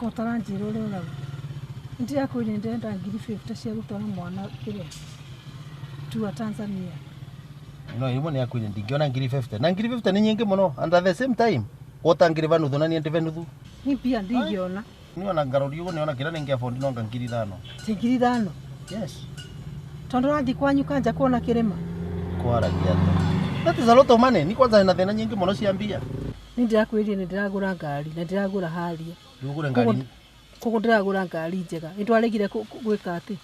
Ko taranjĩra ũrĩa ũrauga. Ndĩrakwĩrire ndĩrenda 50,000 cia gũtwara mwana kĩrĩa tua Tanzania. No imwe nĩ akwĩrire ndingĩona 50,000 na 50,000 nĩ nyingĩ mũno and at the same time wotangĩrĩva nuthu na niĩ ndĩve nuthu. Ni mbia ndingĩona. Niĩ ona ngarori ũguo nĩona kĩrĩa nĩngĩ-afford no anga 5,000. Ti 5,000? Yes. Tondũ ũrathiĩ kwanyu kanja kuona kĩrĩma? Kwaragia atĩa? That is a lot of money. Ni kwanza na thĩna nyingĩ mũno cia mbia. Ni ndĩrakwĩrire nĩ ndĩragũra ngari na ndĩragũra haria. Ndũgũre ngari. Koguo ndĩragũra ngari njega. Nĩ twaregire gwĩka atĩ?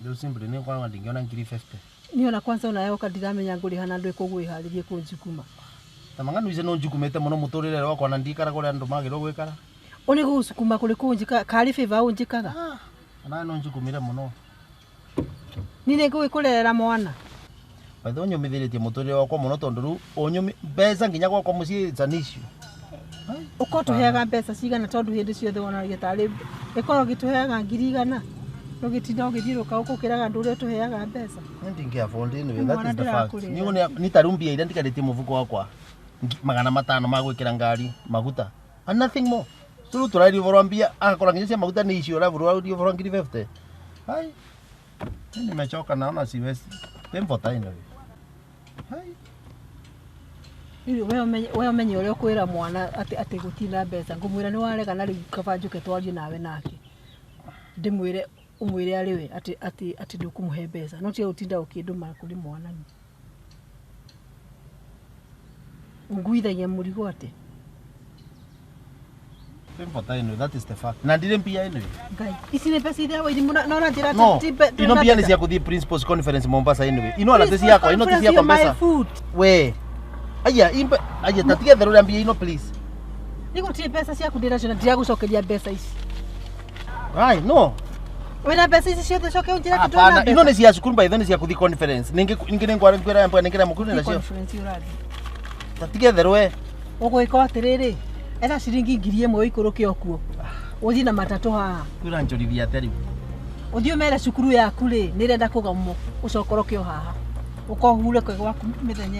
Rĩu simply nĩ kwanga ndingĩona 50,000. Niĩ ona kwanza ona yoka ndiramenya ngũrĩha na ndwĩ kũgwĩharĩrie kũnjukuma. Ta mang'ano icio no njukumĩte mũno mũtũrĩre wakwa na ndikaraga ũrĩa andũ magĩrĩirwo gwĩkara. Ũnĩ gũgũcukuma kũrĩ kũnjĩka karĩ favor ũnjĩkaga? Ona no njukumire mũno. Niĩ nĩ ngũgĩkũrerera mwana. By the way ũnyũmithĩrĩtie mũtũrĩre wakwa mũno tondũ rĩu ũnyũmi mbeca nginya gwakwa mũciĩ it's an issue. Ũkorwo tũheaga mbeca cigana tondũ hĩndĩ ciothe wonagia tarĩ ĩkorwo ũgĩtũheaga 100,000 ũgĩtinda ũgĩthiũrũrũka ũkĩraga andũ ũrĩa ũtũheaga mbeca. Niĩ ndingĩ afford anyway, that Mwana is the fact. ndĩrakũrĩra. Niĩ ta rĩu mbia iria ndigarĩtie mũbuko wakwa 500 ma gwĩkĩra ngari maguta and nothing more. So rĩu tũraria ũhoro wa mbia agakora nginya cia maguta nĩ icio ũraria ũhoro wa 50,000. Hai. Mimi nimechoka naona siwezi. Pembo anyway. Hai. We ũmenye ũrĩa ũkwĩra mwana atĩ gũtirĩ na mbeca. Ngũmwĩra nĩ warega na rĩu kaba njũke twarie nawe nake. Ndĩmwĩre ũmwĩre arĩ we atĩ ndũkũmũhe mbeca. No tiga gũtinda ũkĩndũma kũrĩ mwana. Ũnguithagia mũrigo atĩ? Pembo anyway, that is the fact. Na ndirĩ mbia anyway. Ngai, ici nĩ mbeca iria wairimu na ũranjĩra atĩ No, ti ino mbia nĩ mbeca. cia gũthiĩ Principals Conference Mombasa anyway. Ino ona ti ciakwa, ino ti ciakwa mbeca. We. Aya, imbe, aya tatige therũria mbia ino please. Nĩ gũtirĩ mbeca ciaku ndĩnacio na ndiragũcokeria mbeca ici. Ai, no. Wĩna mbeca ici ciothe coke ũnjĩre atĩ ndũrĩ na Hapana, ino mbeca. nĩ cia cukuru by then cia gũthiĩ conference. Ningĩ ningĩ nĩ ngwara ngwĩra mbwa ningĩ na mũkuru Nĩ nacio. conference ũrathiĩ. Tatige therũe. Ũgwĩka atĩrĩrĩ, etha ciringi 1,000 ũikũrũke o kuo. Ũthiĩ na matatũ haha. Kwĩra njorithia atĩa rĩu? Ũthiĩ ũmere cukuru yaku rĩ, nĩ ĩrenda kũgomwo, ũcokoroke o haha. Ũkohure kwĩ gwaku mĩthenya.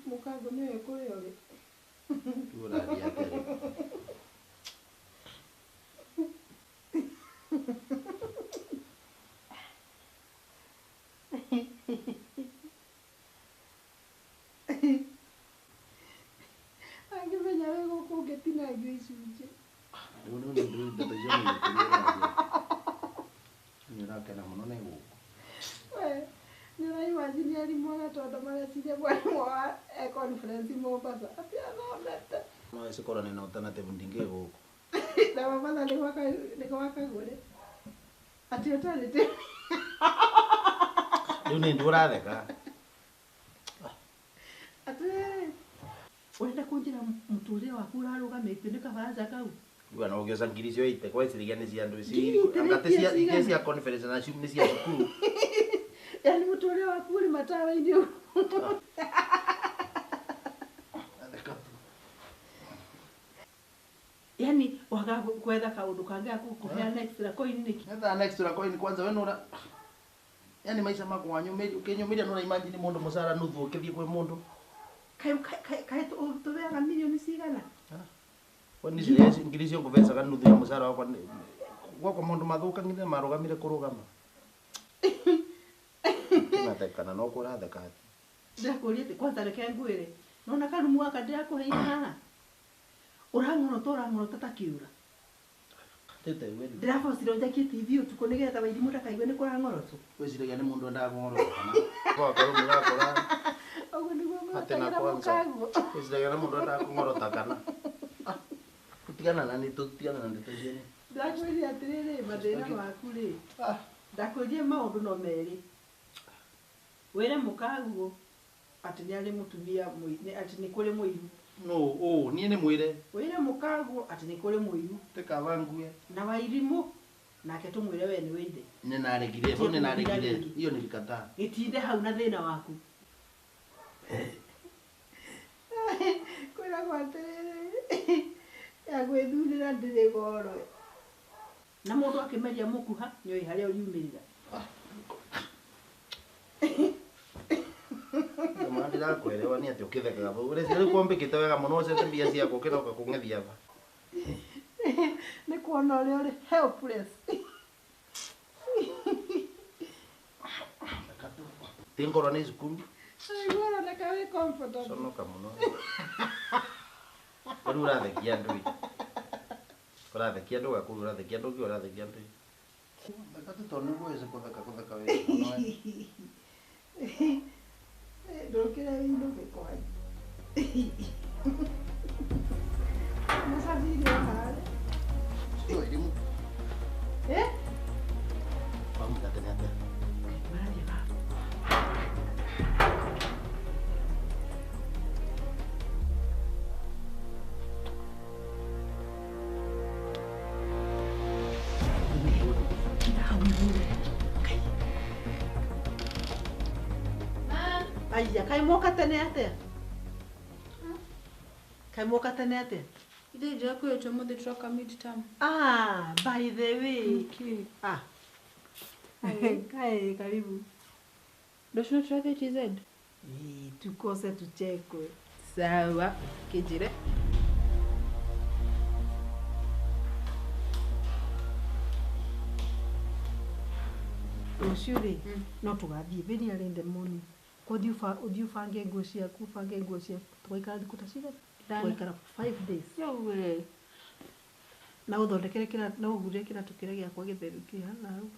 Mũkango nĩwe kũrĩa ũrĩ. Ũrathiĩ atĩa rĩu? Angĩmenya wĩ gũkũ ũngĩtinangio icunjĩ. Rĩu nĩ ndeto icio nĩ Ndĩrakena mũno nĩ gũkũ. We, nĩũraimagine arimũ a Gatondo mareciria mwarimũ wa e conference Mombasa atĩ athomete. No ĩcikorwo nĩ na alternative ndingĩ gũkũ. Na Mombasa nĩ gwa Kagũre. Atĩ alternative. Rĩu nĩ ndũratheka. Atĩrĩrĩ, ũrenda kũnjĩra mũtũrĩre waku ũrarũgamĩtio nĩ kabaraca kau? Uga no ũgĩoca ngiri icio ite kweciriria nĩ cia andũ ici. Ngiri itĩ Anga ti cia nĩ iria cia conference na nĩ cia cukuru. Yaani mũtũrĩre waku ũrĩ matawa-inĩ ũguo. Theka tu. Yaani waga gwetha kaũndũ kangĩ ga gũkũheana extra coin nĩkĩ? Etha extra coin kwanza we nũra. Yaani maisha makwa wanyũmĩria ũkĩnyũmĩria nũra imagine mũndũ mũcara nuthu ũkĩthiĩ kwĩ mũndũ. Kaĩ tũbeaga mirioni cigana? We nĩ ngiri icio ngũbecaga nuthu ya mũcara wakwa gwakwa maũndũ mathũkangire marũgamire kũrũgama. Tũgathekana no kũratheka atĩ. Ndĩrakũria atĩ kwanza reke ngwĩre. Nona karumu gaka ndĩrakũheire haha. Ũrang'orota ũrang'orota ta kĩũra. Tete we. Ndĩrabocire njakie TV ũtukũ nĩgetha Wairimũ ndakaigue nĩ kũrang'orotwo. Wĩciragia nĩ mũndũ endaga kũng'orota kana? Kwa karumu gakora. Ũguo nĩguo Atĩ na ng'orotagĩra kwanza. mũkaguo. Wĩciragia nĩ mũndũ endaga kũng'orota kana? Tigana na nĩ tũtigana na ndeto icio. Ndakwĩrire atĩrĩrĩ mathĩna maku rĩ. Ndakwĩrire maũndũ no merĩ. Wĩre mũkaguo atĩ nĩ arĩ mũtumia atĩ nĩ kũrĩ mũiru. No, ũ niĩ nĩ mwĩre. Wĩre mũkaguo atĩ nĩ kũrĩ mũiru. Te kaba ngue. Na Wairimũ nake tũmwĩre we nĩwe ithe. Nĩ naregire, hau nĩ naregire. Hiyo nilikataa. Gĩtinde hau na thĩna waku. Kwĩragwo atĩrĩrĩ ya gwĩthurĩra ndĩrĩ goro. Na mũndũ akĩmeria mũkuha nĩoĩ harĩa ũriumĩrĩra. Ndio ndĩrakwĩrewa nĩ atĩ ũkĩthekaga hau. Ũreciria rĩu kwambĩkĩte wega mũno ũcete mbia ciakwa ũkĩroka kũng'ethia aba. Nĩ kuona ũrĩa ũrĩ helpless. Ti ngorwo nĩ cukuru. Aigua ũroneka wĩ comfortable. Conoka mũno. Rĩu ũrathekia andũ ĩ. Ũrathekia andũ gakũrũ, ũrathekia andũ kĩ, ũrathekia andũ ĩ. Theka tu tondũ nĩguo wĩce kũtheka kũtheka wega mũno we. Ndũkĩre wĩinũke kwanyu. Mũcabiri o harĩa. Ũcio Wairimũ. Eh? Wamũka tene atĩa? Marathiĩ baba. Hau igũrũ. Kai. Aya, kaĩ mwoka tene atĩa? Kaĩ mwoka tene atĩa? Ithe ndĩrakwĩrĩte ũmũthĩ tũroka midterm. Ah, by the way. Okay. Ah. Kaĩ karibu. Rũciũ tũrathiĩ TZ? Ĩĩ, tukose tuchekwe. Sawa, kĩnjĩre. Rũciũ rĩ, no tũgathiĩ very early in the morning. Ko ũthiĩ ũbange nguo ciaku, ũbange nguo ciaku. Tũgaikara thikũ ta cigana? Tũgaikara for 5 days. Yowe. Na ũthondekere na ũgũre kĩratũ kĩrĩa gĩakwa gĩtheru kĩhana hau.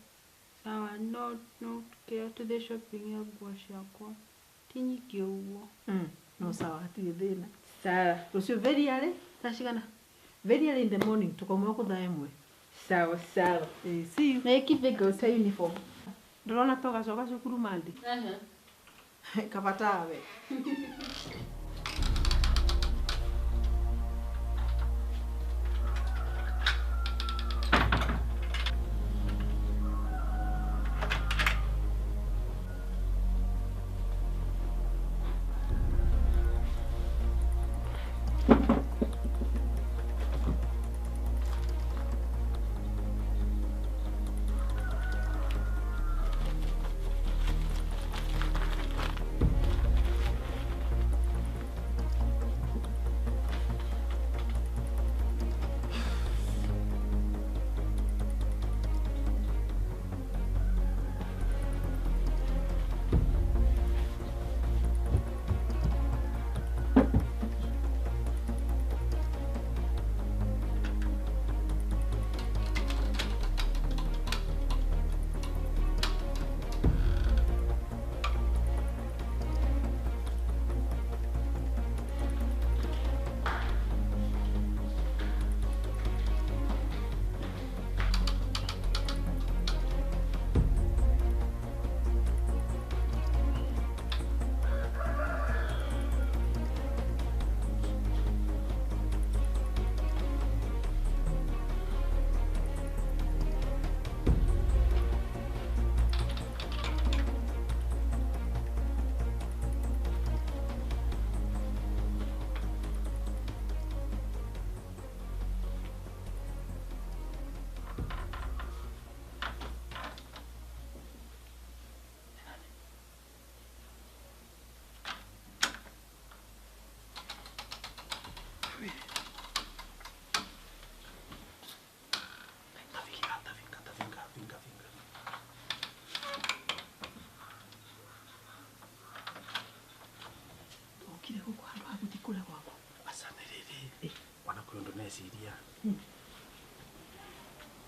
Sawa, no no kĩrĩa tũthiĩ shopping ya nguo ciakwa. Ti nyingĩ ũguo. No sawa, hatirĩ thĩna. Sawa. Rũciũ very early, Thaa cigana? very early in the morning tũkauma gũkũ thaa 1. Sawa sawa. Eh, see you. Na ĩkithe ngauta uniform. Ndũrona tũgacoka cukuru Monday? Kaba tawe.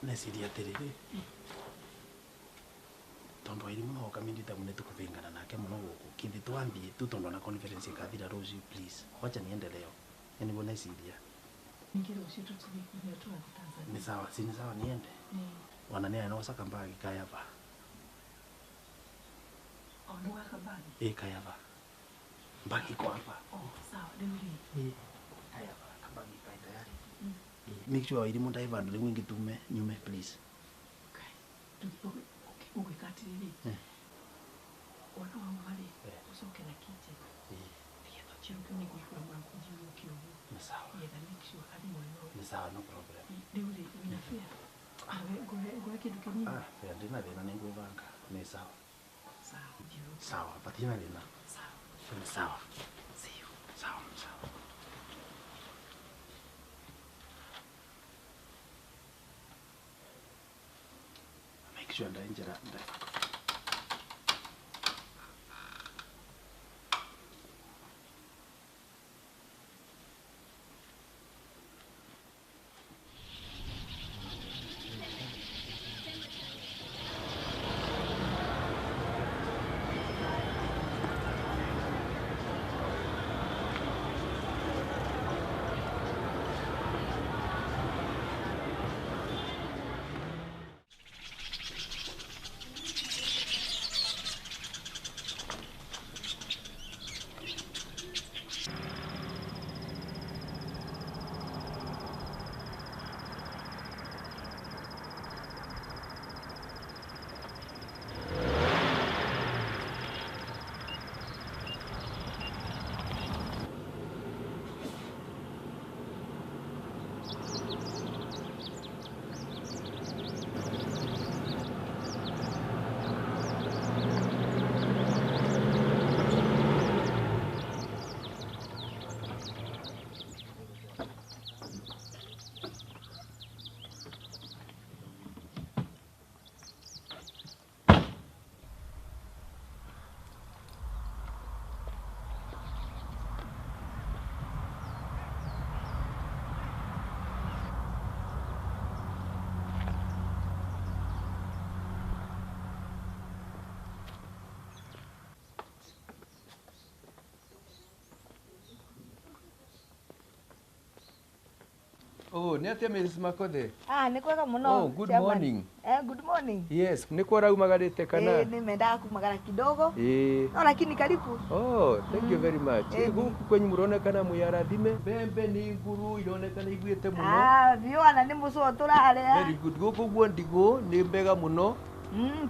Neciria atiriri tondu Wairimu no oka mindita mune tukuthingana nake muno guku kithi twambie tu tondu na conference ikathira rucio please wacha niende leo niguo neciria Ningĩ rũciũ tũthiĩ kũrĩa tũrathiĩ Tanzania. Ni sawa si ni sawa niende wanania no saka mbagi kayava Oh, nĩ waka mbagi? Eh kayava mbagi iko hapa. Oh, sawa rĩu rĩ. Eh kayava kambagi kai tayari. Make sure Wairimu ndaiva ndu ringi tume nyume please. Okay. Ũgwĩka atĩrĩrĩ wona wauma rĩ ũcoke na kitchen nĩgetha ũkĩrũke nĩ ngũhingũra mũrango ũthiũrũrũke ũguo. Ni sawa. Nĩgetha make sure athiĩ mwena ũyũ. Ni sawa no problem. Rĩu rĩ wĩna fare? Ngũhe kĩndũ kĩnini? Ah, fare ndina thĩna nĩ ngwĩbanga. Ni sawa. Sawa. Sawa, patina thĩna. Sawa. Ni sawa. See you. Sawa, sawa. Make sure ndainjira ndaiva. Oh, nĩ atĩa Mrs. Makothe? Ah, nĩ kwega mũno. Oh, good chairman. Morning. Eh, good morning. Yes, nĩ kwa raumagarĩte kana? Eh, nimendaga kumagara kidogo. Eh. No, lakini karibu. Oh, thank you very much. Eh, Gũkũ kwenyu mũronekana mwĩ arathime. Mbembe nĩ nguru ironekana iguĩte mũno. Ah, biũ ana nĩ mũcũo tũrarĩa. Very good. Gũkũ guo ndigũ nĩ mbega mũno.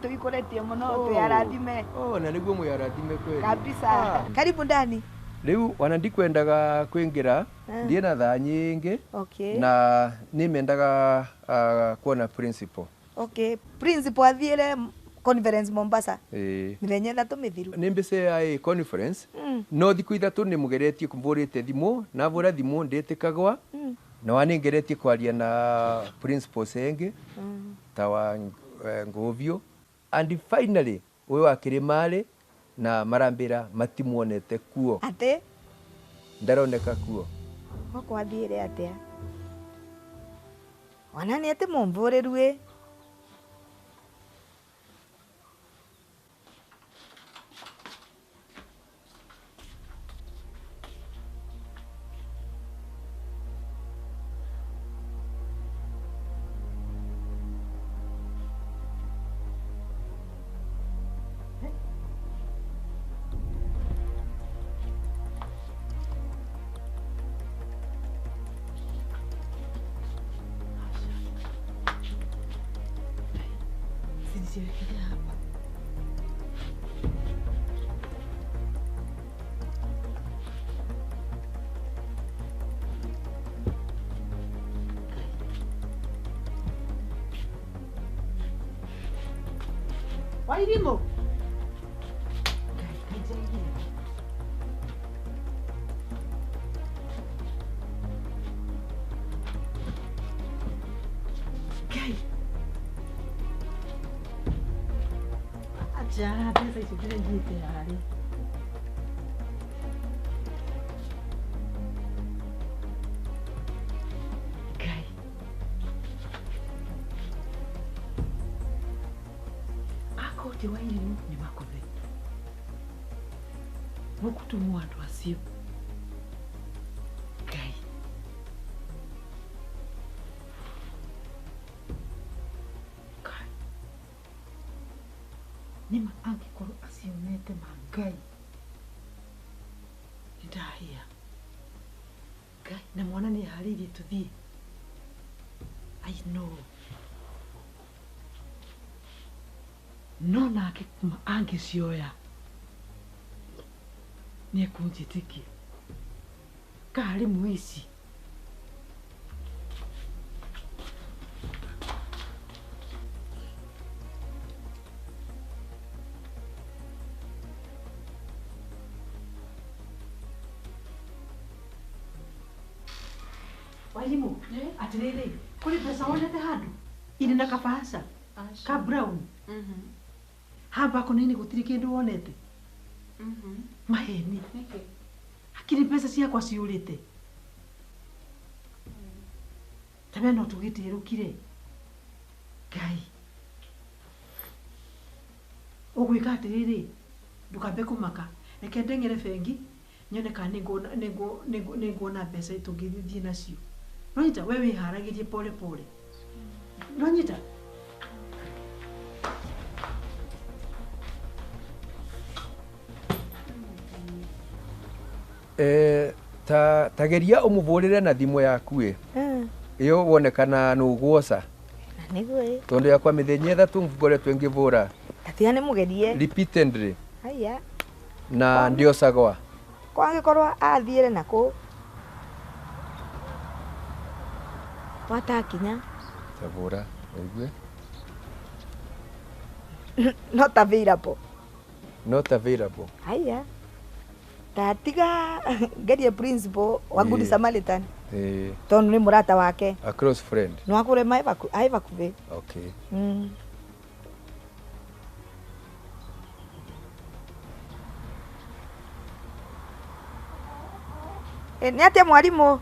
Tũikũrĩtie mũno Oh. twĩ arathime. Oh, na nĩguo mwĩ arathime kweli. Kabisa. Ah. Karibu ndani. Rĩu ona ndikwendaga kwĩngĩra ndiĩ na thaa nyingĩ. Okay. Na nĩmendaga kuona principal. Okay. Principal athiĩre conference Mombasa. Ĩĩ. Mĩthenya ĩtatũ mĩthiru. Nĩ mbica ya conference no thikũ ithatũ nĩ mũgeretie kũmbũrĩte thimũ na bũra thimũ ndĩtĩkagwa na wanĩngeretie kwaria na principals engĩ ta wa Ngũbiũ and finally ũyũ wa Kĩrĩmarĩ na marambĩra matimuonete kuo. Atĩ? Ndaroneka kuo. Gũkũ athiĩre atĩa? Ona nĩ atĩ mũmbũrĩru ĩ. Nisiwekelea hapa. Wairimu. Kai. Acha, mbeca icio ndĩraigĩte harĩ. Ngai. Atĩ Wairimũ nĩ Makothe. Mũkũtũmwo andũ acio. Ngai. Ngai. Nĩma angĩkorwo acionete ma Ngai. Nĩndahĩa. Ngai, na mwana nĩ eharĩirie tũthiĩ. I know. No nake kuma angĩcioya nĩ ekũnjĩtĩkia. Karĩ mũici. Wairimũ, atĩrĩrĩ, kũrĩ mbeca wonete handũ? Irĩ na kabahasha ka brown. Hamba kona-inĩ gũtirĩ kĩndũ wonete. Maheni. Hakiri mbeca ciakwa ciũrĩte. Tabe no tũgĩtĩrũkire. Ngai. Ũgwĩka atĩrĩrĩ, ndũkambe kũmaka. Reke ndeng'ere bengi nyone kana nĩnguona mbeca tũngĩthiĩ nacio. Nonyita we wĩharagĩrie pole pole. Nonyita. Ta geria ũmũbũrĩre na thimũ yaku ĩ. Ĩyo wone kana nũgwoca. Na nĩguo ĩ. Tondu yakwa mĩthenya ĩthatũ ngoretwo ngĩbũra. Tatiga nĩ mũgerie. Repeatedly. Haya. Na ndiocagwa. Kwangĩkorwo athiĩre nakũ. Watakinya. Tabũra, ũigue. Not available. Not available. Haya. Tatiga ngerie principal wa Good Samaritan. Tondu nĩ mũrata wake. A close friend. No akũre mai bakubĩ. Okay. Nĩ atĩa mwarimũ?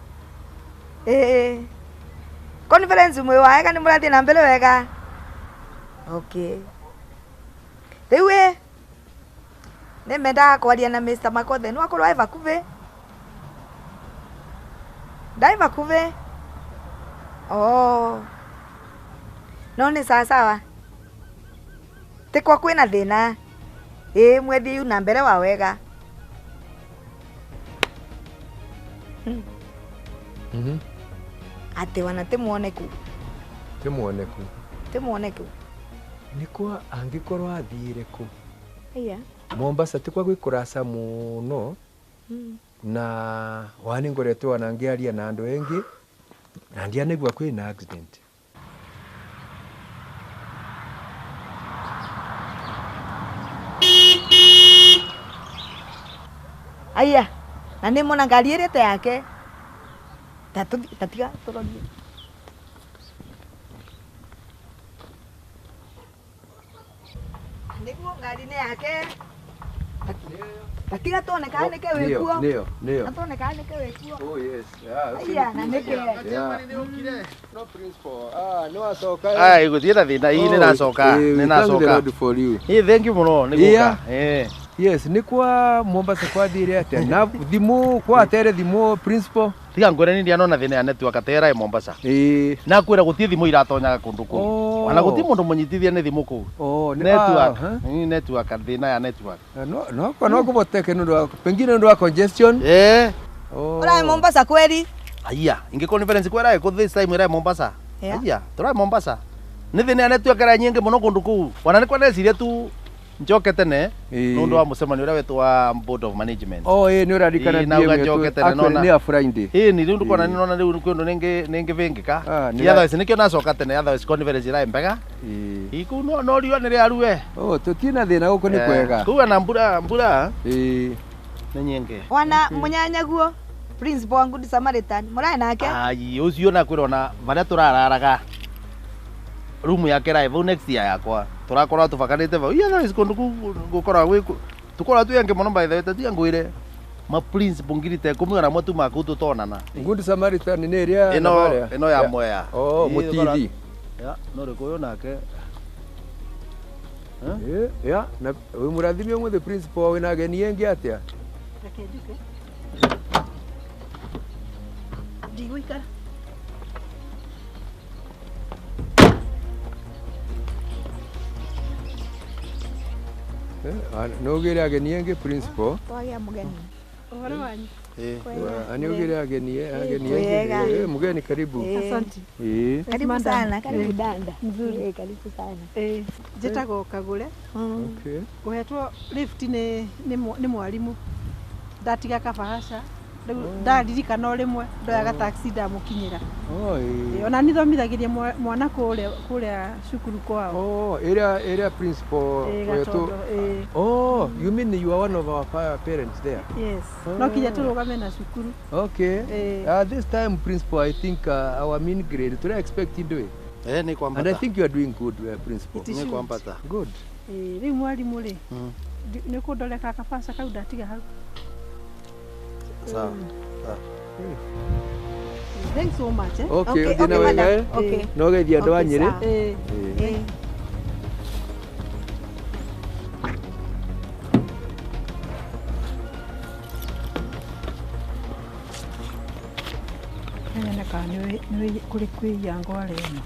Conference mwĩ waega nĩ mũrathiĩ na mbere wega? Okay. Rĩu ĩ nĩ mendaga kwaria na Mr. Makothe no akorwo ai bakubĩ. Ndai bakubĩ. Oh. No nĩ sawa sawa. Ti kwa kwĩna thĩna. Ĩ mwethiĩ na mbere wa wega. Atĩ wana ti muoneku. Ti muoneku. Ti muoneku. Nĩ kwa angĩkorwo athiire kũ? Aya. Mombasa ti kwa gwĩ kũraca mũno. Na wani ngoretwo ona ngĩaria na andũ aingĩ na ndianaigua kwĩna accident. Aya, na nĩ mona ngari ĩrĩte yake. Tatiga tũrorie. Nĩguo ngari nĩ yake. Tatiga tuone kana nĩke wĩkuo. Nĩyo, nĩyo. Tuone kana nĩke wĩkuo. Oh yes. Yeah. Aya, na nĩke. Yeah. No principal. Ah, no acoka. Ai gũthiĩ na thĩna ii nĩ nacoka, nĩ nacoka. For you. Ĩ thank you mũno nĩ gũka. Eh. Yes, nĩ kwa Mombasa kwathire atĩa? Na thimũ kwatere thimũ principal. Tiga ngwĩre nĩ ndianona thĩna ya network atera Mombasa. Ĩĩ. Na kwĩra gũtirĩ thimũ iratonyaga kũndũ kũu. Ona gũtirĩ mũndũ mũnyitithia nĩ thimũ kũu. Oh, network. Ni network thĩna ya network. No no kwa no kũboteke nĩ ũndũ wa pengine nĩ ũndũ wa congestion. Eh. Oh. Ũraĩ Mombasa kweri? Aya, ingĩ conference kwera kũ this time ĩraĩ Mombasa. Aya, tũraĩ Mombasa. Nĩ thĩna ya network ĩra nyingĩ mũno kũndũ kũu. Ona nĩ kwa ndeciria tu njoke tene nundu wa mucemanio uria wetwo wa board of management. Oh ĩ nĩ ũrarikana nauga njoke tene nona nĩ a Friday. Ĩ ni riu ndukona nona riu kwĩ undu ningĩvĩngĩka. Otherwise nĩkĩo nacoka tene, otherwise conference ĩraĩ mbega. Ĩ kũu no no riũa nĩ rĩarue. Oh tũtirĩ na thĩna gũkũ nĩ kwega. Kũu na mbura mbura. Ĩ nĩ nyingĩ. Wana mũnyanyaguo principal wa Good Samaritan mũraĩ nake? Ai ũcio na kwĩrona barĩa tũrararaga room yake ĩraĩ vau next year yakwa tũrakorwo tũbakanĩte vau. Otherwise kũndũ kũu gũkoragwo gwĩ tũkoragwo twĩ aingĩ mũno by the way tatiga ngwĩre ma principal ngiri ta ikũmi ona mwe tumaga kũu tũtonana. Good Samaritan nĩ ĩrĩa ĩno ĩno ya Mwea. Oh mũtithi. Ya no rĩkũyũ nake. Ya na wi murathime umuthi principal wina ageni engi atia? Reke njuke. Ndigũikara. No gire ageni engi principal. Twagia mugeni. Ũhoro wanyu? Ani ageni ageni mugeni karibu. Asante. Karibu sana, karibu danda. Mzuri. Karibu sana. Njĩtagwo Kagũre. Okay. Kũhetwo lift nĩ mwarimu. Ndatiga kabahasha. Rĩu ndaririkana o rĩmwe ndoyaga taxi ndamũkinyĩra. Ona nithomithagĩria mwana kũrĩa cukuru kwao. Oh, area principal wetu. Oh, you mean you are one of our parents there? Yes. No kinya tũrũgame na cukuru. Okay. This time principal, I think our mean grade to expect you do it. Ni kwambata. And I think you are doing good, principal. Ni kwambata. Good. Rĩu mwarimu rĩ, nĩ kũndoreka kabahasha kau ndatiga hau. Sawa. Thanks so much. Okay, okay, okay, okay. No geithia andũ a Nyĩrĩ. Nyone kana nĩ kũrĩ kwĩiya ngware ĩno.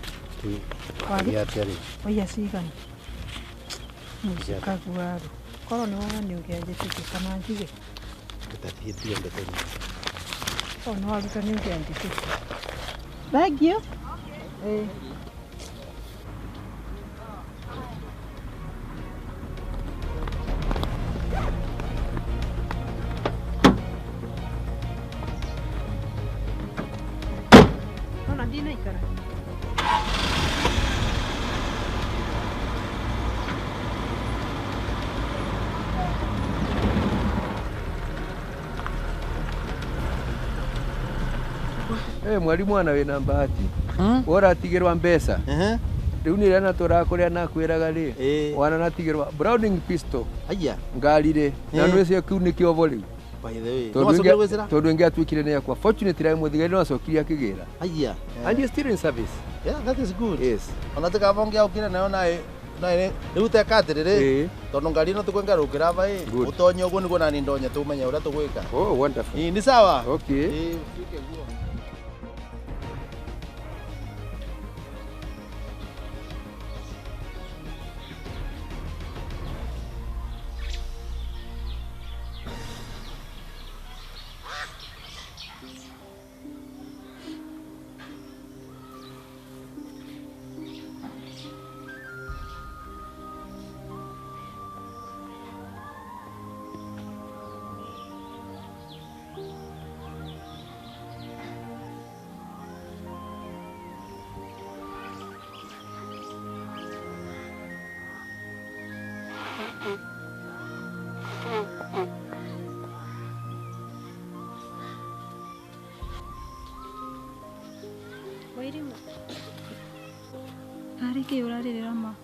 Waiya cigana? Mũcikaguaru. Korwo nĩ wona nĩ ũngĩanjĩtĩkia kana njuge. Oh, no, aruta nĩ ũngĩanjĩtĩkia. Thank you. Okay. Ona ndinaikara. Mwarimu ana wina bahati. Ũratigĩrwa mbeca. Rĩu nĩ rĩana tũrakũrĩa na kwĩraga rĩ. Wana natigĩrwa Browning pistol. Aya. Ngari rĩ. Na nĩ kĩu nĩ kĩobo rĩu. By the way. No acokire gwĩcĩra? Tondũ ĩngĩ atuĩkire nĩ yakwa. Fortunately rĩ mũthigari no acokire akĩgĩra. Aya. And you're still in service. Yeah, that is good. Yes. Ona tikabonge aukire nayo naĩ rĩu teka atĩrĩrĩ tondũ ngari ĩno tũkwengarũkĩra aba ĩ ũtonye ũguo nĩguo nani ndonye tũmenye ũrĩa tũgwĩka. Oh, wonderful. Nĩ sawa? Okay. Wairimu. Tarĩ kĩ ũrarĩrĩra ma?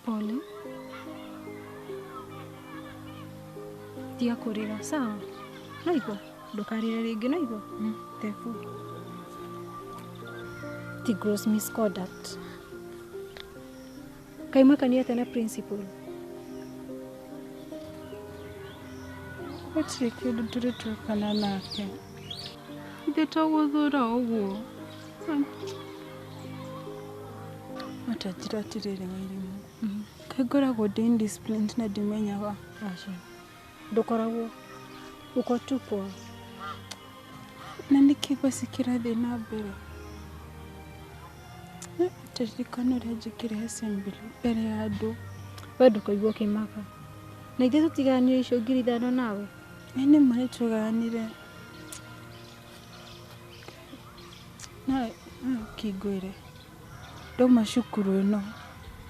Pole. Tiga kũrĩra, sawa? No igua, ndũkarĩre rĩngĩ, no igua? Tebu. Ti gross misconduct. Kaĩ mwĩkanire na principal? Gũtirĩ kĩndũ tũrĩ twekana nake. Ithe to gũthũra ũguo. Matanjĩra atĩrĩrĩ Wairimu. Kaĩ ngoragwo ndĩ indisciplined na ndimenyaga? Aca. Ndũkoragwo. Uko tu poa. Na nĩkĩ basi kĩrathiĩ na mbere? Taririkana ũrĩa njĩkire assembly mbere ya andũ. We ndũkaigua ũkĩmaka. Na ithuĩ tũtigayanire icio 5,000 nawe? Nĩ ma nĩtũgayanire. No kĩngwĩre ndauma cukuru ĩno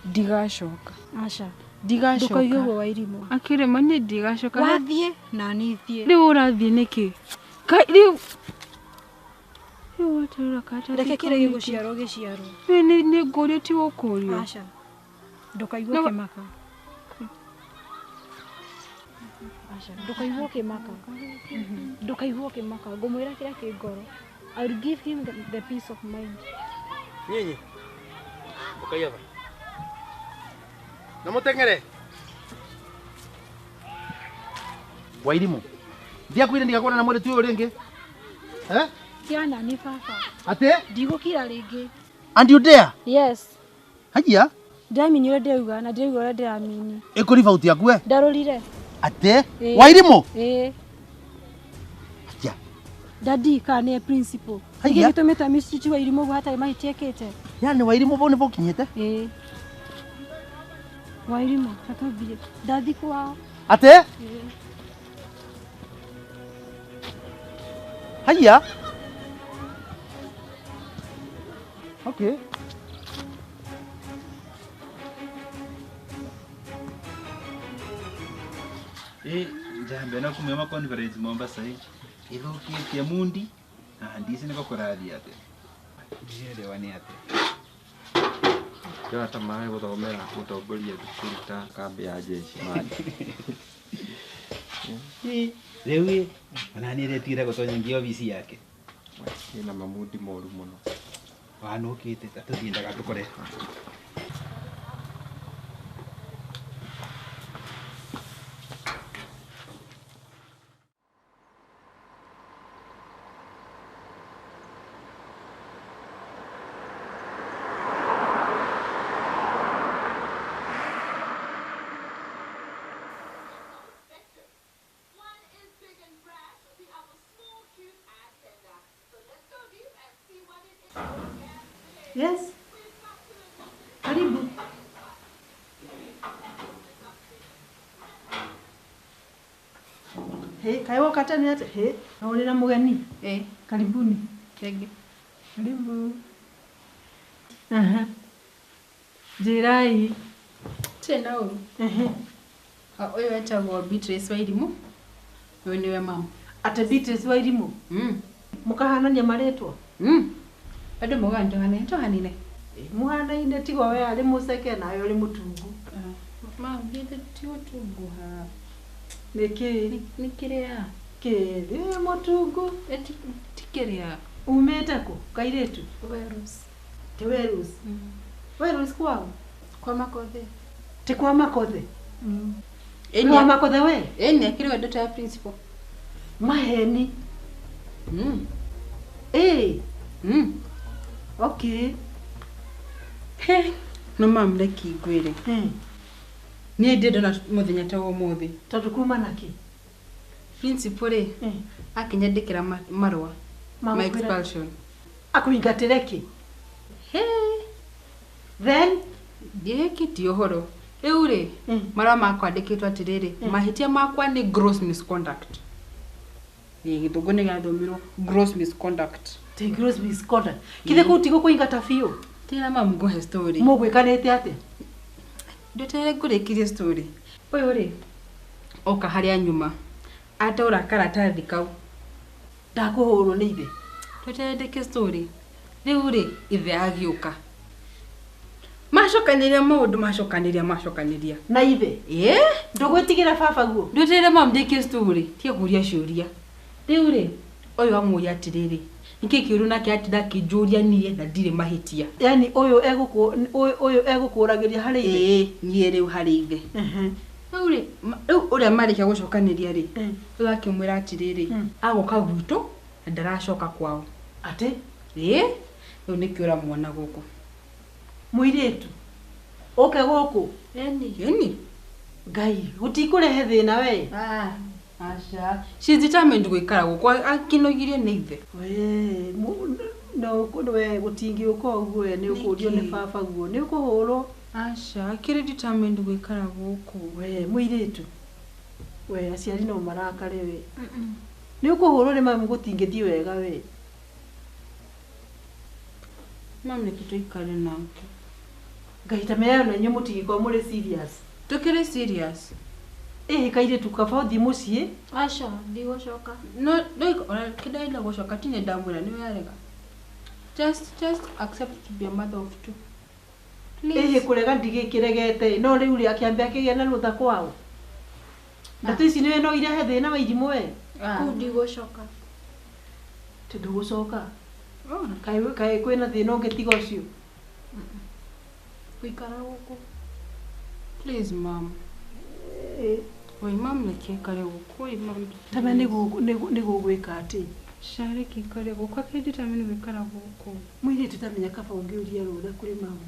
ndigacoka. Aca. Ndigacoka. Ndũkaigue ũguo Wairimu. Akĩrĩ ma niĩ ndigacoka. Wathiĩ na niĩ thiĩ. Rĩu ũrathiĩ nĩkĩ? Rĩu watarora karatathi. Reke kĩrĩa gĩgũciarwo gĩciarwo. Nĩ ngũrio ti gũkũrio. Aca. Ndũkaigue ũkĩmaka. Aca. Ndũkaigue ũkĩmaka. Ndũkaigue ũkĩmaka. Ngũmwĩra kĩrĩa kĩ ngoro. I will give him the peace of mind. Nyinyi. Ukaiava. Na mutengere. Wairimu. Ndiakwire ndigakuona na mwiritu uyu ringi. Eh? Tiana ni baba. Ate? Ndigukira ringi. And you dare? Yes. Hajia? Ndamini uria ndĩrauga na ndĩrauga uria ndĩramini. Ikuri bauti yaku we? Ndarũrire. Ate? Wairimu? Ĩĩ. Hajia. Daddy kana nĩ principal. Haiya. Nĩkĩ gĩtũmĩte mistreat Wairimu ũguo hatarĩ mahĩtia ekĩte? Yani Wairimu bau nĩbo ũkinyĩte? Ĩĩ. Wairimu tatũthiĩ. Ndathi kwao. Ate? Ĩĩ. Haiya. Okay. Njambe na kumema conference Mombasa hii. Ithukitie mundi na ndisi niko kurathi ate. Ndielewa ni ate. Ndĩrona ta marĩ gũthomera gũtongoria thukuru ta kambĩ ya jeshi mani. Rĩu ona niĩ ndĩtigire gũtonya nginya obici yake. Ĩna mamundi moru mũno. Wanũkĩte ta tũthiĩ ndagatũkore. Yes. Karibu. He, kai woka tene ate? He, na uri na mugeni? Eh, karibuni. Thank you. Karibu. Aha. Jirai. Tena uru. Ehe. Uyu etagwo Beatrice Wairimu. Uyu niwe mama. Ate Beatrice Wairimu? Mm. Mukahanania maretwa? Mm. Andu maugaga nĩtũhanaine, nĩtũhanaine. Muhanaine tiga we arĩ mũceke nawe ũrĩ mũtungu. Mama, githĩ ti ũtungu haha? Nĩkĩ? Nĩ kĩrĩa? Kĩrĩ mũtungu. Ti kĩrĩa. Umĩte kũ kairĩtu? Werus. Ti Werus? Werus kwao? Kwa Makothe. Ti kwa Makothe? Mm. Kwa Makothe we? Ĩni akĩrĩ we daughter ya principal. Maheni. Mm. Ĩĩ. Mm. Okay. He, no mam reki ngwĩre. Niĩ ndĩ ndona mũthenya ta wa ũmũthĩ. Tondũ kuma nakĩ? Principal rĩ, akĩnyandĩkĩra marũa ma expulsion. Akũingatĩre kĩ? He. Then ndiĩkĩtie ũhoro. Rĩu rĩ, marũa makwa andĩkĩtwo atĩrĩrĩ, mahĩtia makwa nĩ gross misconduct. Ĩĩ, gĩthũngũ nĩ gĩathomirwo gross misconduct. Ti gross misconduct. Kithe kũu ti gũkũingata biũ? Tĩra mamu ngũhe story. Mũgwĩkanĩte atĩa? Ndetere ngũrĩkĩrie story. Ũyũ rĩ, oka harĩa nyuma. Ataũra karatathi kau. Ndakũhũrwo nĩ ithe. Tweterere ndĩke story. Rĩu rĩ, ithe agĩũka. Macokanĩria maũndũ macokanĩria. Na ithe? Ĩĩ. Ndũgwĩtigĩra baba guo? Ndweterere mamu ndĩkie story. Tiga kũria ciũria. Rĩu rĩ, ũyũ amũria atĩrĩrĩ, nĩkĩ kĩũru nake atinda akĩnjũria niĩ na ndirĩ mahĩtia. Yani ũyũ egũkũragĩria harĩ ithe? Ĩĩ, niĩ rĩu harĩ ithe. Rĩu rĩ, rĩu ũrĩa marĩkia gũcokanĩria rĩ, rĩu akĩmwĩra atĩrĩrĩ, agũka gwitũ na ndaracoka kwao. Atĩ? Ĩĩ, rĩu nĩkĩo ũramuona gũkũ. Mũirĩtu, ũke gũkũ? Ĩni. Ĩni. Ngai, gũtikũrehe thĩna we? Ah. Aca. She's determined gũikara gũkũ akĩnogirio nĩ ithe. We, no we gũtingĩũka ũguo we nĩ ũkũrio nĩ baba guo, nĩ ũkũhũrwo. Aca, akĩrĩ determined gũikara gũkũ. We, mũirĩtu. We, aciari no marakare we. Nĩ ũkũhũrwo nĩ mamu gũtingĩthiĩ wega we. Mamu nĩkĩ tũikare nake? Ngai ta meyo na inyuĩ mũtigĩkorwo mũrĩ serious. Tũkĩrĩ serious. Ĩhĩ kairĩtu kaba ũthiĩ mũciĩ? Aca, ndigũcoka. No, ona kĩndaenda gũcoka ti nĩ ndamwĩra nĩ warega. Just accept to be a mother of two. Please. Ĩhĩ kũrega ndigĩkĩregete, no rĩu rĩ akĩambia akĩgĩa na rũtha kwao. Ndeto ici nĩwe no irehe thĩna wa irimũ we. Kũu ndigũcoka. Ti ndũgũcoka? Kaĩ kwĩna thĩna ũngĩ tiga ũcio? Guikara guku. Please mom. Oi mam reke ikare guku. Oi mam. Tame nĩ gũgwĩka atĩ. Ca reke ikare guku akĩnditamini guikara guku. Mũirĩtu tamenya kaba ũngĩũria rũtha kũrĩ mamu.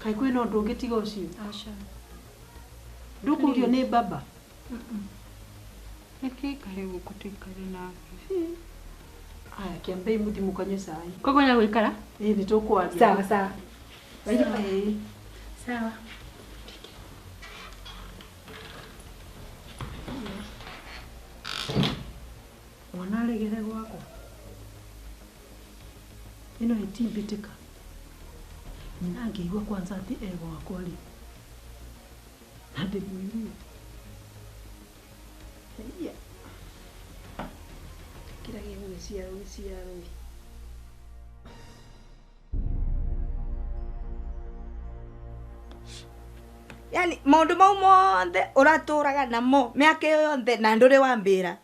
Kaĩ kwĩna ũndũ ũngĩ tiga ũcio? Aca. Ndũkũrio nĩ baba? Reke ikare guku tuikare nake. Aya kĩambei mũthiĩ mũkanyue cai. Koguo nĩ gũikara? Ĩĩ nĩ tũkwaria. Sawa sawa. Ĩĩ. Sawa. Mwana aregere gwakwa. Ĩno ĩtimbĩtĩka. Nyina angĩigua kwanza atĩ e gwakwa rĩ, na ndĩmwĩrire. Haiya. Kĩrĩa gĩgũgĩciarwo gĩciarwo. Yani maundu mau monthe uraturaga namo miaka iyo yonthe na nduri wambira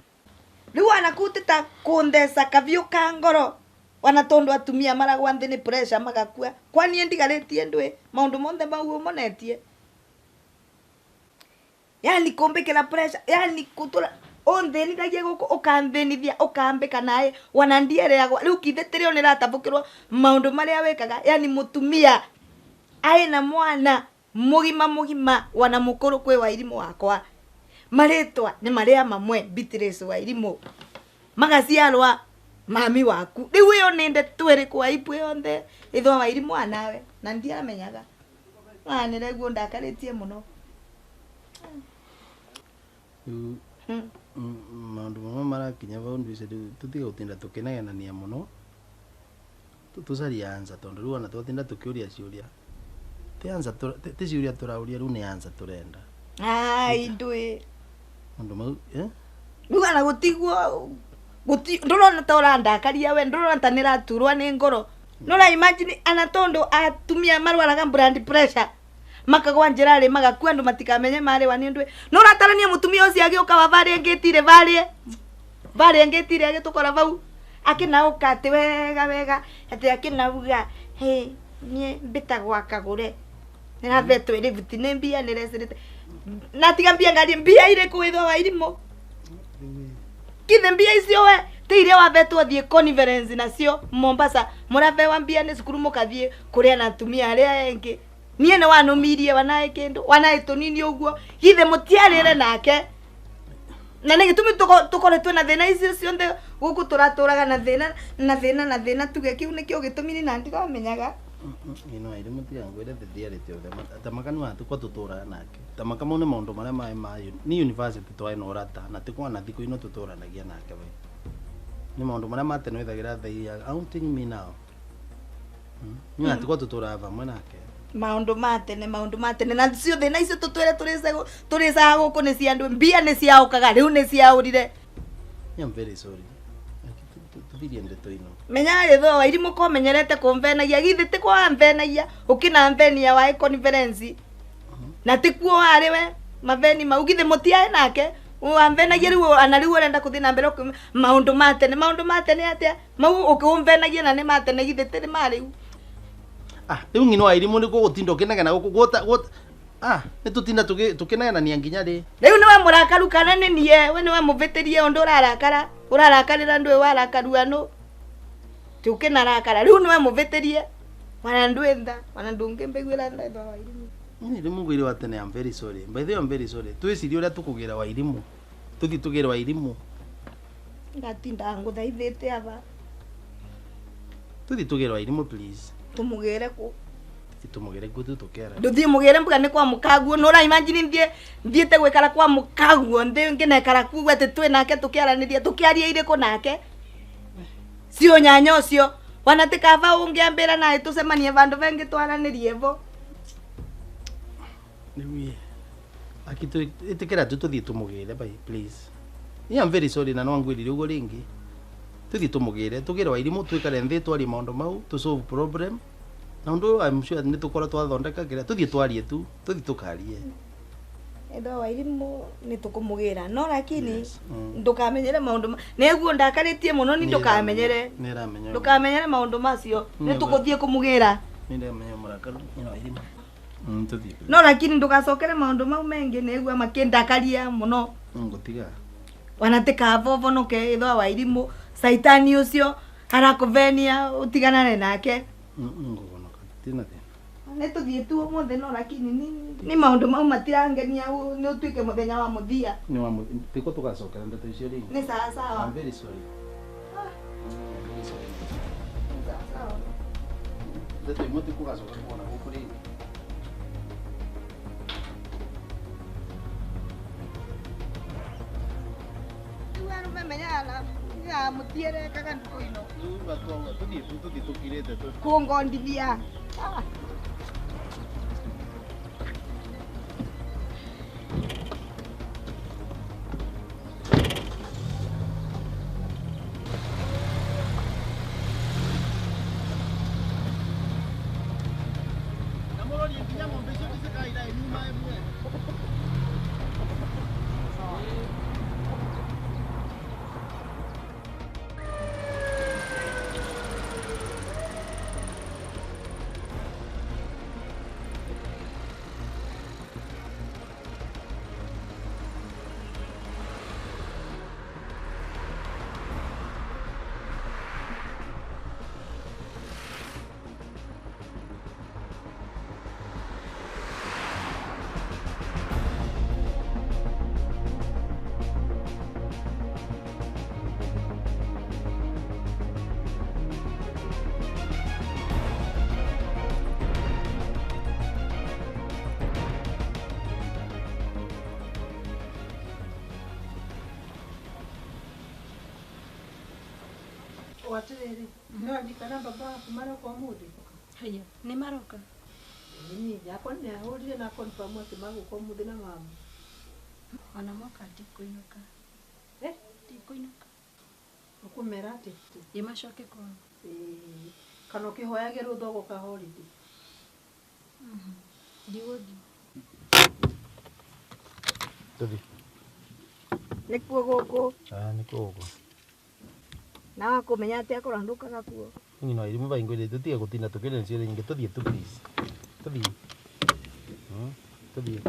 riu wanakutita kuntheca kaviu ka ngoro wana tondu atumia maragwa nthi ni pressure magakua kwani ndigaritie ndwi maundu monthe mau umonetie yani kumbikira pressure yani kutura unthinithagia guku ukanthinithia ukambika nae wana ndiereagwa riu kithe tirio niratabukirwo maundu maria wikaga yani mutumia aina mwana mugima mugima wana mukuru kwi Wairimu wakwa maritwa ni maria mamwe Beatrice Wairimu magaciarwa mami waku riu iyo ni ndeto iriku aibu yonthe ithwa Wairimu anawe na ndiamenyaga wanire guo ndakaritie muno. Maundu mamwe marakinya vau ndwice riu tutiga gutinda tukinegenania muno tucarie answer tondu riu ona twatinda tukiuria ciuria ti answer ti ciuria turauria riu ni answer turenda. Ai ndui maundu mau riu ana gutiguo ndurona ta urandakaria we ndurona ta niraturwa ni ngoro nura imagine ana tondu atumia marwaraga blood pressure makagwa njira ri magakua andu matikamenye mariwa ni ndui nuratarania mutumia ucio agiuka wa varia ngitire varia ngitire agitukora vau akinauka ati wega wega ati akinauga he nie mbitagwa kagure niravetwo iributi ni mbia nirecirite na tiga mbia ngari mbia iriku ithwa Wairimu kithe mbia icio we ti iria wavetwo thie conference nacio Mombasa muravewa mbia ni cukuru mukathie kuria na atumia aria engi nie ni wanumirie wanae kindu wanae tunini uguo githe mutiarire nake na nä gä tå mi tå na thä na icio cionthe gå kå tå ratå na thä na na thä na na thä na tuge kä u nä kä o gä tå mi na ndiramenyaga. Ino Wairimu tiga ngwire the reality of them tamaka ni watu kwa tuturaga nake tamaka mau ni maundu maria mai ma ni university twae na urata na ti kwa na thiku ino tuturanagia nake we ni maundu maria ma tene withagira they are outing me now. Ni ati kwa tuturaga vamwe nake maundu ma tene na cio thina icio tutwire turicaga guku ni cia andu mbia ni ciaukaga riu ni ciaurire. I'm very sorry. Tuthirie ndeto ino menya ritho Wairimu ko menyerete kumvenagia githi ti kwa mvenagia ukina mvenia wa conference na ti kuo wari we maveni mau githi mutiae nake wamvenagia riu ana riu urenda kuthi na mbere maundu ma tene atia mau ukiumvenagia na ni ma tene githi ti ma riu. Ah riu ng'ino Wairimu ni gugutinda ukinegena guku guta ah ni tutinda tukinegenania nginya ri riu niwe murakaru kana ni nie we niwe muvitirie undu urarakara urarakarira ndui warakarua nu ti ukinarakara riu niwe muvitirie wana ndui ntha wana ndungimbiguira ntha ithwa Wairimu. Ni riu mugwire wa tene I'm very sorry by the way I'm very sorry twicirie uria tukugira Wairimu tuthi tugire Wairimu ngatinda nguthaithite aba tuthi tugire Wairimu please tumugire ku tumugire ku tutukera nduthie mugire mbuga ni kwa mukaguo nura imagine nthie thiete gwikara kwa mukaguo nthi nginekara kuguo ati twi nake tukiaraniria tukiaria iriku nake cio nyanya ucio wana ti kaba ungiambira nae tucemanie vandu vengi twaranirie vo riu akitu itikira tu tuthie tumugire bai please. Yeah, I'm very sorry na no ngwirire uguo ringi tuthie tumugire tugire Wairimu twikare nthi twarie maundu mau tu solve problem na undu I'm sure ni tukora twathondeka kira tuthie twarie tu tuthie tukarie. Ethwa Wairimu nĩtũkũmũgĩra no lakini ndũkamenyere maũndũ nĩguo ndakarĩtie mũno ni ndũkamenyere ndũkamenyere maũndũ macio nĩtũgũthiĩ kũmũgĩra nĩndamenya mũrakaru nyina Wairimu tũthiĩ no lakini ndũgacokere maũndũ mau mengĩ nĩguo makĩndakaria mũno ngũtiga wanatĩkavovonoke ethwa Wairimu saitani ũcio arakũvenia ũtiganane nake ngũvonoka tina thĩna nĩtũthiĩ tu ũmũthĩ no lakini ni maũndũ mau matirangenia nĩ ũtuĩke mũthenya wa mũthia nĩ wa tiko tũgacokera ndeto icio rĩngĩ nĩ sawa sawa. I'm very sorry. I'm very sorry. Sawa sawa. Ndeto imwe tikugacoka kuona gũkũ rĩngĩ. Rĩu arũme menyaga na mũtierekaga ndukũ ino Rĩu tũthiĩ tũkirĩte kũngondithia. Watiriri no andikana baba waku maroka ũmũthĩ? Haya, nĩ maroka. Ĩĩ, yakwa nĩ ahũrire na confirm atĩ magũka ũmũthĩ na mamu. Ona moka ndikũinũka. Eh? Ndikũinũka. Ũkũmera atĩ? Ĩ macoke kwao. Ĩĩ, kana ũkĩhoyage rũtha ũgoka holiday? Ndigũthiĩ. Tũthiĩ. Nĩkuo gũkũ? Nĩkuo gũkũ. Na wakũmenya atĩa akorwo ndũkaga kuo? Nyina Wairimu baingwĩrire tũtige gũtinda tũkĩaria ciũria nyingĩ tũthiĩ tu please. Tũthiĩ. Tũthiĩ.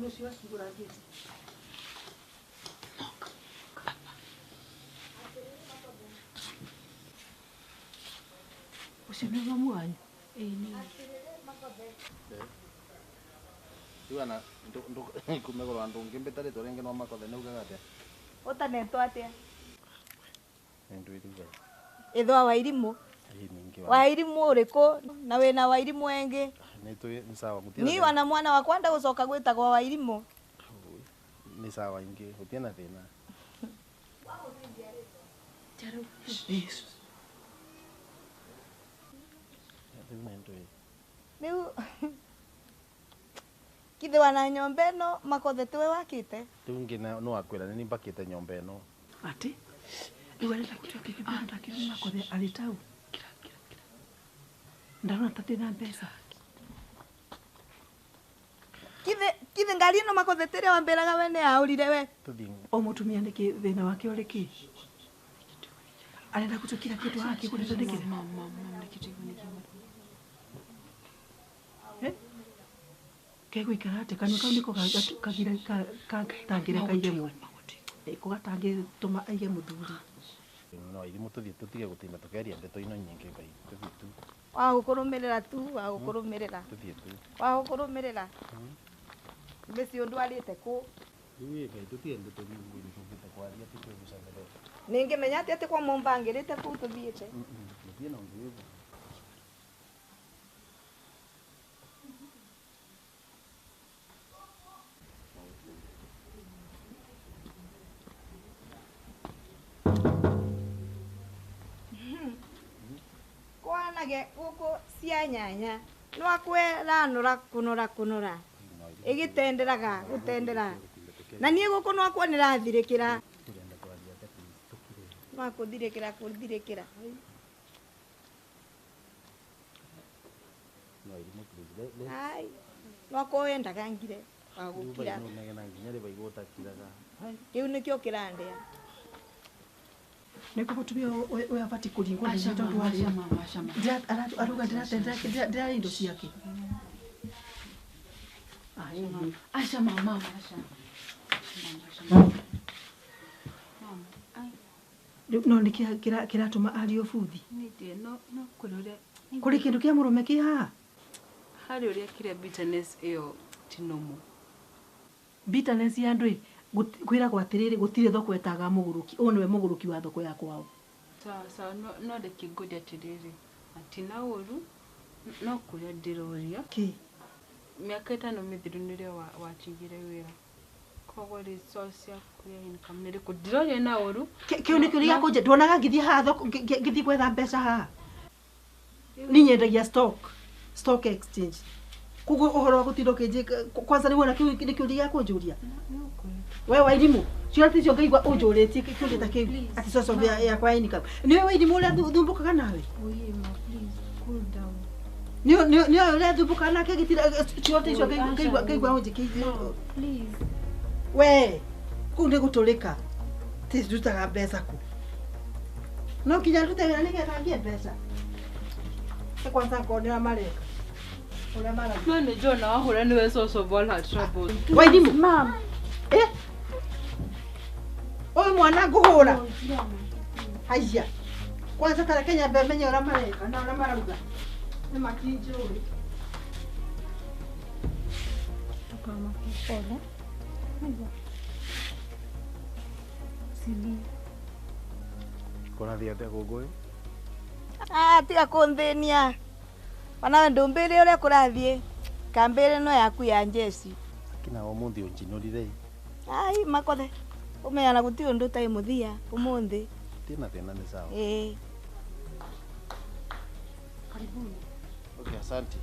Nũcio wahingũra ngĩti. Ũcio nĩ mamu wanyu? Ĩĩ nĩwe. Rĩu ana kumegũrwo andũ ũngĩmbĩta rĩtwa rĩngĩ no makothe nĩ ugaga atĩa? Ũtanetwo atĩa? Nĩ ndwĩrugaga. Ĩthwa Wairimu. Ĩĩ ningĩ Wairimu ũrĩkũ na wĩna Wairimu engĩ? Nĩ sawa gũtirĩ Ni wana mwana wakwa ndagũcoka gwĩtagwo Wairimu. Nĩ sawa ingĩ gũtirĩ na thĩna. Rĩu kithe wana nyomba ĩno makothe tiwe wakĩte? Rĩu ingĩ no akwĩra nĩ niĩ mbakĩte nyomba ĩno. Atĩ? Rĩu arenda gũtua kĩrĩa ndakĩrĩ makothe arĩ tau. Ndarona ta ndĩna mbeca. Kithe ngari ĩno makothe tĩrĩa wambĩraga we nĩ yaũrire we. Tũthiĩ. O mũtumia nĩkĩ thĩna wake ũrĩ kĩ? Arenda gũtua kila kĩndũ akĩgũrĩte nĩkĩ? Kegũikara atĩa? Kanua kau nĩko gatangĩreka aige mwana. Nĩko gatangĩtũma aige mũthuri. No Wairimu tũthiĩ tũtige gũtinda tũkĩaria ndeto ino nyingĩ Ngai. Tũthiĩ tu. Wagũkũrũmĩrĩra tu, wagũkũrũmĩrĩra. Tũthiĩ tu. Wagũkũrũmĩrĩra. Mĩciĩ ũndwarĩte kũ? Rĩu ĩ Ngai tũtige ndeto nyingĩ tũkĩte kwaria tũkwĩgucanĩrĩra. Nĩngĩmenya atĩa atĩ kwa mũmbangĩrĩte kũu tũthiĩte? Gũtirĩ na ũndũ wĩho. Age guku cia nyanya no akweranura kunora kunora igitenderaga gutendera na nie guku no akwa nirathirikira no akuthirikira kuthirikira ai no akwendaga ngire wagukira kiu nikio kirandia niko mutumia uyu abati kuringwo ni tondu wa aruga ndiratendera indo ciake. Asha mama asha mama no niki kiratuma ario buthi nĩ no no kuri kuri kindu kia murume ki haha hari uria kiria bitterness iyo tinomo bitterness ya andu kwiragwo atiriri gutire thoko etaga muguruki uyu niwe muguruki wa thoko ya kwao. Sawa sawa no reke ngũrie atiriri atina uru no kuria ndiroria ki miaka 5 mithiru nirio watigire wira koguo resource yaku ya income niriku ndiroria na uru kiu ni kiuria kunje nduonaga ngithie haha thoko ngithie gwetha mbeca haha ni nyendagia stock exchange koguo uhoro wa gutinda ukinjika kwanza ni wona kiu ni kiuria kunjuria we Wairimu ciũria icio ngaigua unjũrĩtie kĩũria ta kĩu atĩ source yakwa ya income nĩwe Wairimu ũrĩa thumbũkaga nawe nĩ ũrĩa thumbũkaga nake gĩtira ciũria icio ngaigua ũnjĩkĩire we kũu nĩ gũtũrĩka ti ndutaga mbeca kũ no nginya ndute wĩra nĩgetha ngĩe mbeca kwanza ngone ũrĩa mareka ũrĩa maragia no nĩ njũĩ ona wahũra nĩwe source of all her troubles. Wairimu ma'am eh uyu mwana nguhura haiya kwanza tareke nyambe menye uria mareka na uria marauga ni makinjuri tukamake pole niguo sili kurathie atia gũkũ ah tiga kunthinia wanawe ndumbire uria kurathie kambire no yaku ya njeci kina umuthi unjinurire ai makothe umeana guti undu tai muthia umuthi tina thina ni sawa eh karibuni. Okay, asante.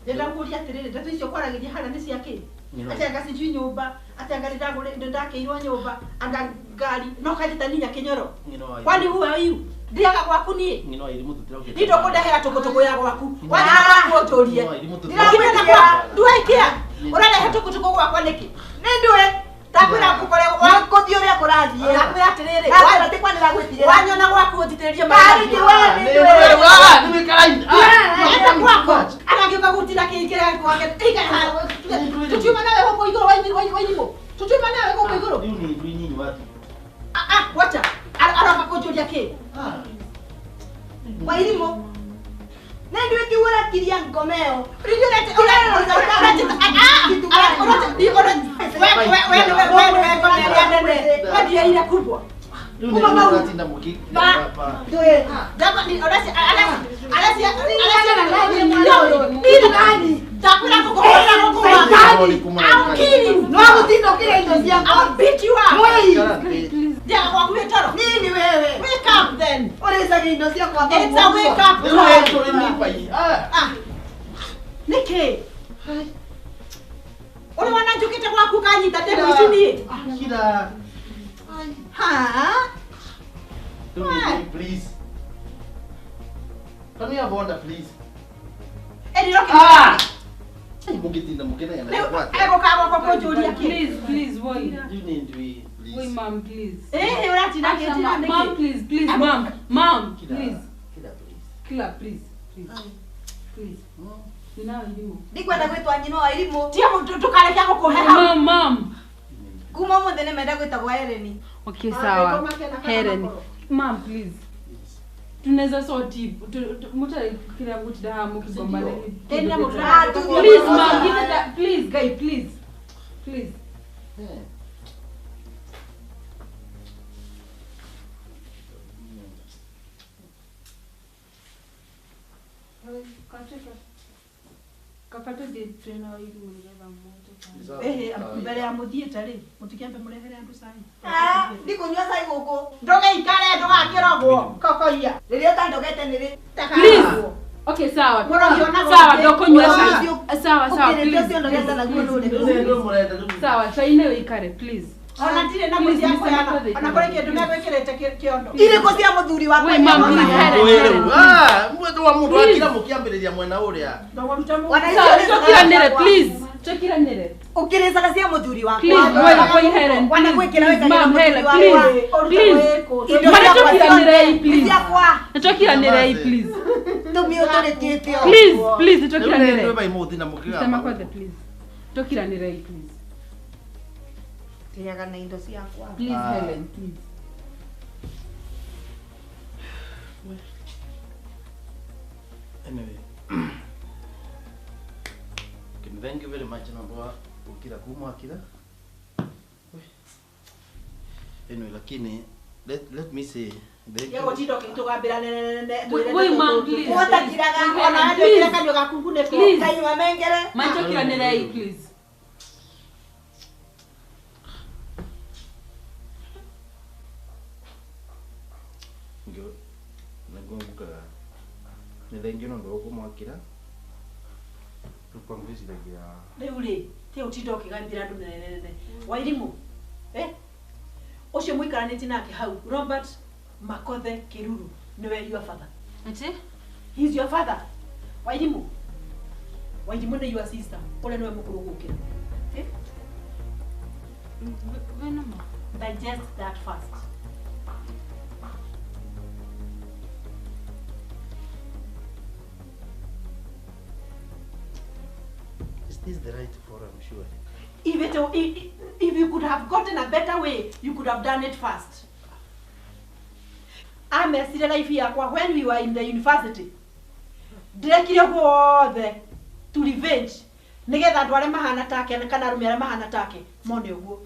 Ndĩrakũria atĩrĩrĩ ndeto icio kwaragĩria harĩa nĩ cia kĩ atĩ anga sijui nyũmba atĩ anga nĩndakĩirwo nyũmba anga ngari no kanjĩta ninya kĩnyoro kwani who are you ndiaga gwaku niĩ niĩ ndũkũndehera tũkũtũkũ ya gwaku wathiĩ gwaku ũnjũrie ndwaikia ũrarehe tũkũtũkũ gwakwa nĩkĩ nĩ ndũĩ ndakwĩra ngũkore ngũthiĩ ũrĩa kũrathiĩ ndakwĩra atĩrĩrĩ wanyona gwaku ũnjitĩrĩrie maĩ gwakwa anagĩũka gũtira kĩingĩra gwake tutiuma nawe gũkũ igũrũ Wairimu tutiuma nawe gũkũ igũrũ wacha aroka kũnjũria kĩ Wairimu nĩ ndũĩ kĩu ũrakiria ngomeo we kubwa Niki uri wana njukite gwaku kanyita ndemu ici nie Kira ha please. Can we have order, please? Ah! Please, please, why? You need we, please. Wait, ma'am, please. Eh, ma'am, please, please, ma'am, ma'am, please. Kila, please. Kila, please, please, please. Ndikwenda gwitwa nyina wa Irimu. Tia tukareke gukuhe hau. Ma'am, ma'am. Kuma muthe ni menda gwitagwo Hereni. Okay, sawa. Hereni. Ma'am, please. Tunaweza sort mutare kila mtu hamu kigombana. Tena mtu. Please, ma'am, give it that, please, guy, please. Please. Yeah. Mbere ya muthiĩte rĩ mũtikĩambe mũrehere andũ cai. Ndikũnyua cai gũkũ. Ndũgĩikare ndũgakĩrogwo kokoia. Rĩrĩa ũtandogete nĩ rĩ. Please. Okay, sawa. Sawa, ndũkũnyua cai. Sawa, sawa, please. Sawa, cai nĩ ũikare, please. Ona ndirĩ na mũciĩ akũheana. Ona kũrĩ kĩndũ megwĩkĩrĩte kĩondo. Irĩkũ cia mũthuri wakwa? Wait, ma'am, please, Helen. Ah, mwetu wa mundu akira mukiambiriria mwena uria. Sawa, tukiranire, please. Tukiranire. Ukiricaga cia muthuri wakwa. Please, wait, Helen. Wana gwikira wega Ma'am, Helen, please. Please. Mara tukiranire, please. Tukiranire, please. Tumio turikite. Please, please, tukiranire. Ndio bai muthi na mukiga. Mr. Makwethe, please. Tukiranire, please. Tiaga na indo ciakwa. Please, Helen, please. Anyway. Thank you very much na ukira kumwakira. Anyway, lakini let me say thank you. Yego tugambira nene. Wait, ma'am, please. Utakiraga ona andũ kanyo gakungu nĩko. Kanyua mengere. Manjokiranire, please. Ngio ngongukaga nĩ thengiũ no ndå kumwakira rĩu rĩu rĩ ti ũtinda ũkĩgambĩra andũ nene Wairimu ũcio mũikaranĩtie nake hau Robert Makothe Kiruru nĩwe your father. Ati? He's your father. Wairimu. Wairimu nĩ your sister ũrĩa nĩwe mũkũrũ gũkĩra. Digest that first. Is this the right forum, surely? If you could have gotten a better way, you could have done it fast. Amesire life yakwa when we were in the university. Ndirekire guothe to revenge nigetha andu aria mahana take kana arume aria mahana take mone uguo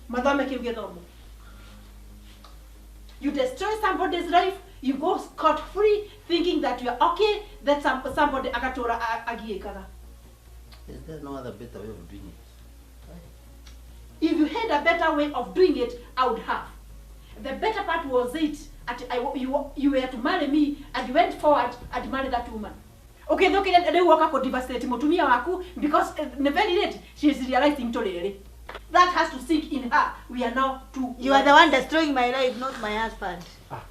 mathome kiu githomo. You destroy somebody's life, you go scot free thinking that you are okay, that somebody agatura agiikaga. Is there no other better way of doing it? If you had a better way of doing it, I would have. The better part was it at you were to marry me and you went forward and married that woman. Okay, okay, they walk up devastate mutumia waku because the very late she is realizing totally. That has to sink in her. We are now two. You are the one destroying my life, not my husband. Ah.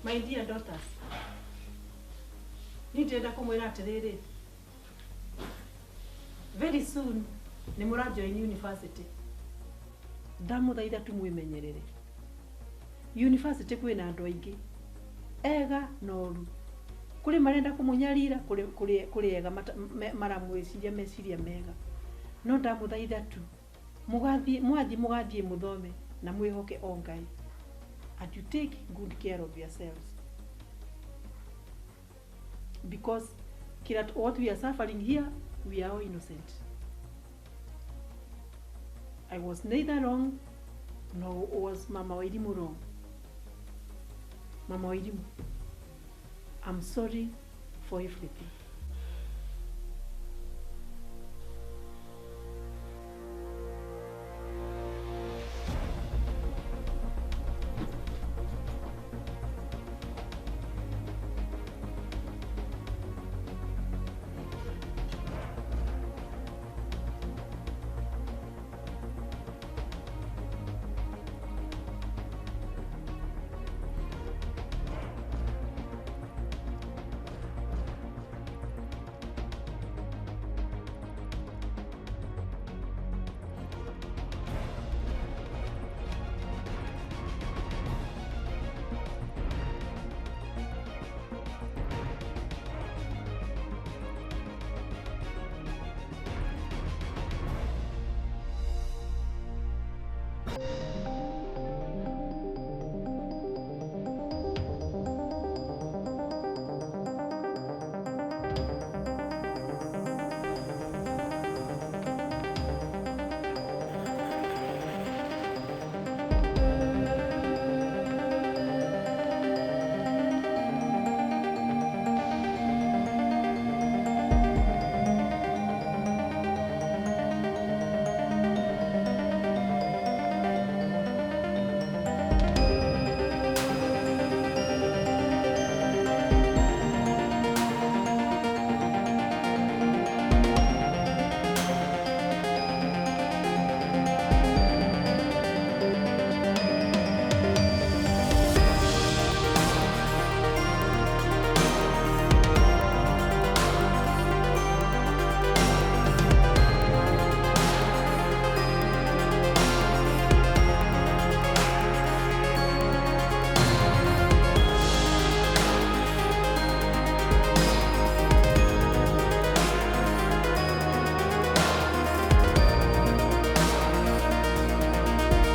My dear daughters, ndirenda kumwira atiriri, very soon ni murajoin university. Ndamuthaitha tu mwimenyerere. University kwina andu aingi ega na oru, kuri marenda kumunyarira, kuri ega maramwiciria meciria mega. No ndamuthaitha tu mugathie mwathie muthome na mwihoke o Ngai. And you take good care of yourselves. Because what we are suffering here, we are all innocent. I was neither wrong, nor was Mama Wairimu wrong. Mama Wairimu, I'm sorry for everything.